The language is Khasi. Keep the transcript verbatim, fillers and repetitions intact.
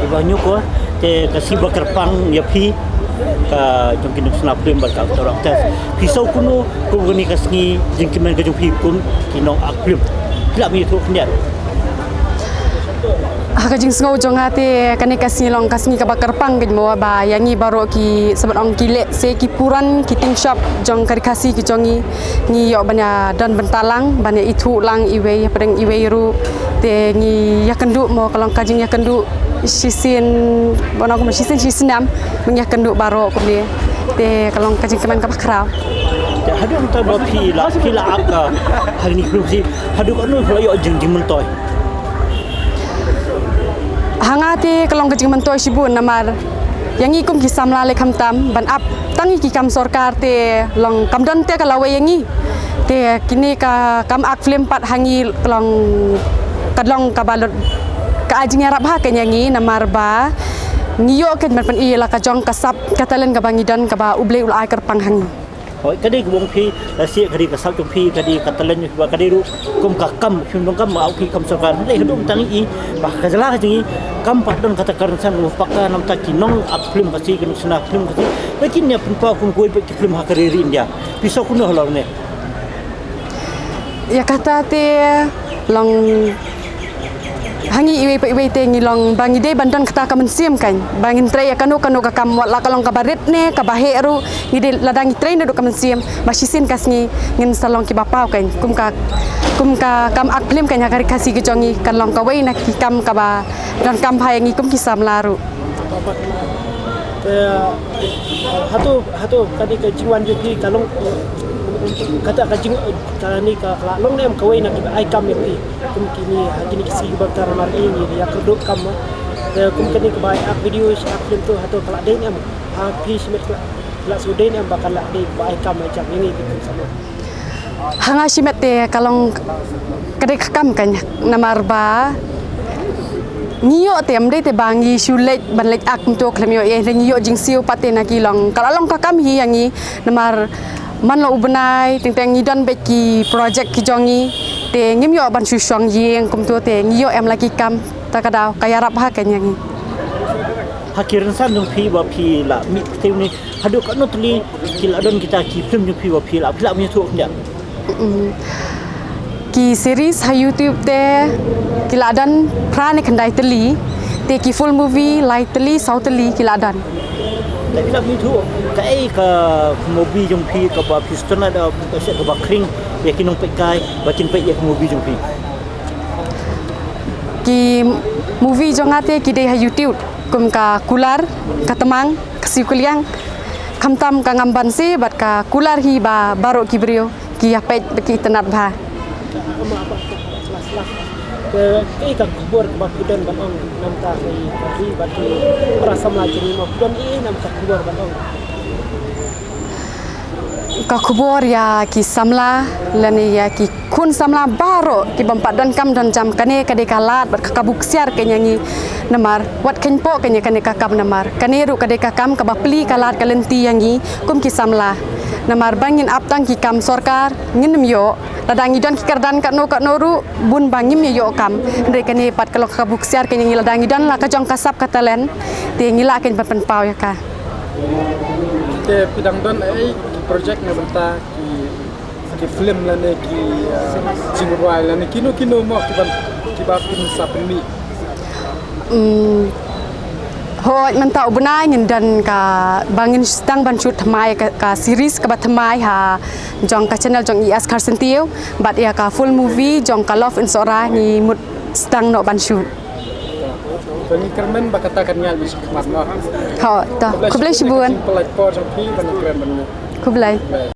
Iba nyuk ko te ka sngi ba kyrpang ïa phi ka jong ki nongshna film bad ka actor actress. Phi sngew kumno kum kane ka sngi jingkmen ka jong phi kum ki nong act film? Phi lah ban ïathuh khyndiat. Ha ka jingsngew jong nga te kane ka sngi long ka sngi kaba kyrpang keiñ mo ba ïa ngi baroh ki, sa ban ong ki leh se ki puran ki ting shop jong ka ri Khasi ki jong ngi, ngi ïoh ban ïa don bynta lang ban ïa ithuh lang iwei hapdeng iwei ruh. Te ngi ïakynduh mo ka long ka jingïakynduh shisien, ban ong kumno, shisien shisnem ba ngi ïakynduh baroh kumne. Te ka long ka jingkmen kaba khraw. Te haduh mynta ba phi la, phi la ap ka ha kine ki film Khasi, haduh katno phi la ïoh jing, jingmyntoi? Ha nga te ka long ka jingmyntoi shibun namar ïa ngi kum ki samla lei khamtam ban ap tang ïa ki kam sorkar te long kam don te ka lawei ïa ngi. Te kine ka kam act film pat ha ngi ka long, ka long kaba lut ka jingïarap ha ka ïa ngi namar ba ngi ïoh keiñ ban pyni la ka jong ka sap ka talent kaba ngi don kaba U Blei u la ai kyrpang ha ngi. Hooid, ka dei ka bong phi, la sih ka dei ka sap jong phi, ka dei ka talent jong phi, ka dei ruh kum ka kam, phi don kam, au phi kam sorkar. Dei ka dum tang i ba ka jylla ka jong i kam pat don kata ka rynsan, ka paka namta ki nong act film Khasi, ki nongshna film Khasi. Lakin ïa pynpaw kum kawei pat ki film ha ka ri India. Phi sngew kumno halor ne? Ïa kata te long ha ngi iwei pa iwei te ngi long ba ngi dei ban don kata ka mynsiem keiñ ba ngin trei ïa kano kano ka kam, wat la ka long kaba rit ne kaba heh ruh, ngi dei lada ngi trei naduh ka mynsiem ba shisien ka sngi ngin sa long kiba paw keiñ. Kum ka, kum ka kam act film keiñ ha ka ri Khasi ka jong ngi kan long kawei na ki kam kaba donkam bha ïa ngi kum ki samla ruh. Te hato, hato kane ka jingwan jong phi ka long, kata ka jing, kane ka, ka la long ne em kawei na kiba ai kam ïa phi kum kine ha kine ki sngi kiba bynta namar ngi ïa kyrduh kam ma. Te kum kane kaba ai act video, act film to, hato ka la dei ne em ha phi shimet, ka la, ka la shu dei ne em ba ka la dei ba ai kam ïa jam ïa ngi ki kum samla? Ha nga shimet te ka long ka dei ka kam keiñ namar ba ngi ïoh te ym dei te ba ngi shu leit ban leit act kumto khlem ïoh ïa, ngi ïoh jingsiew pat te na ki long, ka la long ka kam hi ïa ngi namar man la u bnai teng teng ngi don beit ki project ki jong ngi te ngim ïoh ban shu shong ïing kumto te ngi ïoh em la ki kam, ta ka daw ka ïarap ha keiñ ïa ngi. Ha ki rynsan jong phi ba phi la mih pyrthei ne, haduh katno tylli ki la don kita ki film jong phi ba phi la, phi la mih thuh khyndiat? Mm. Ki series ha YouTube te ki la don phra ne khyndai tylli, te ki full movie lai tylli saw tylli ki la don. Te phi la mih thuh kaei ka movie jong phi kaba phi sngewtynnat, ka seh kaba khring ïa ki nongpeitkai ba kin peit ïa ka movie jong phi? Ki movie jong nga te ki dei ha YouTube kum ka Kular, ka Tmang, ka Siu Kylliang, khamtam ka Ngam Banse bad ka Kular hi ba baroh ki briew ki ïa peit bad ki itynnat bha. Kaei ka khubor kaba phi don ban ong namta ka ri bad ki para samla jong ngi mo, phi don ei ei namta ka khubor ban ong? Ka khubor ïa ki samla lane ïa ki khun samla baroh ki bym pat don kam don jam, kane ka dei ka lad bad ka kabu ksiar keiñ ïa ngi. Namar wat kheiñ poh keiñ ïa kane ka kam namar kane ruh ka dei ka kam kaba plie ka lad ka lynti ïa ngi kum ki samla. Namar ba ngin ap tang ki kam sorkar ngin ym ïoh, lada ngi don ki kyrdan katno katno ruh bun ba ngim ïoh kam. Hynrei kane pat ka long ka kabu ksiar keiñ ïa ngi, lada ngi don la ka jong ka sap ka talent te ngi lah keiñ ban pynpaw ïa ka. Te phi dang don ei ki project na bynta ki, ki film lane ki, uh, jingrwai lane kino kino mo kiban, kiba phin sa pynmih? Mm, hooid, mynta u bnai ngin don kaba ngin sdang ban shoot thymmai ka, ka series kaba thymmai ha jong ka channel jong E S Kharsyntiew bad ïa ka full movie jong ka Love in Sohra ngi mut sdang noh ban shoot. To ngi kyrmen ba kata kan ïaid beit shakhmat noh. Hooid, to. Khublei shibun. Khublei shibun. Ka jingpynlait por jong phi ba ngi kren bad ngi. Khublei. Khublei.